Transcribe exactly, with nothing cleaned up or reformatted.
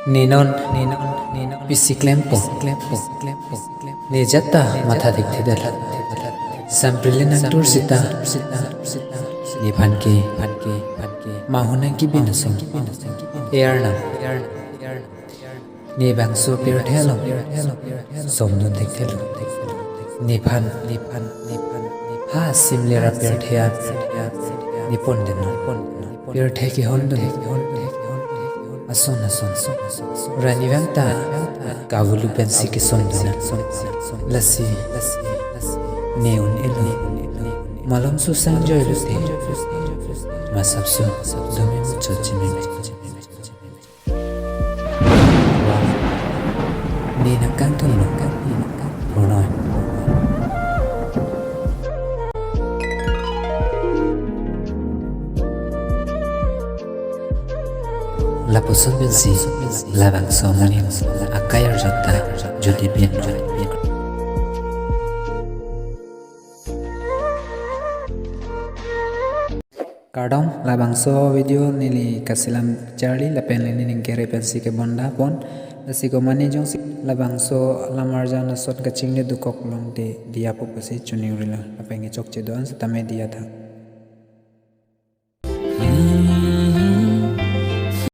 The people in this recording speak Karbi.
Ne non, ne non, ne non pisi klempo, klempo, klempo, klempo. Ne ajat ta matha thekthedetlo. Samprili nangtur sita, nephan ke, phan ke, phan ke, mahunang kibin asong. Arnam. Nebangso pirthe along somdun thekthelo. Nephan, nephan, nephan, nephan ha simlera pirthe an nepon den non. Pirthe kehondun ason ason ra ne vang ta kavulu pensi kesondun. Lasi ne un-elo. Malom susang joilote masapso domi muchot chimeme. Ne nangkangthunlo, purnoi. Lapuson pensi labangso amonit akai arjap ta jodi bin. Kardom, labangso video neli kasilam charli lapen neli ning kere pensi kebondapon. Lasi komane jongsi labangso alam arjan ason kachingni dokok longte diya pu pusi choningrilo. Lapen kechokche do-an setame diya tha.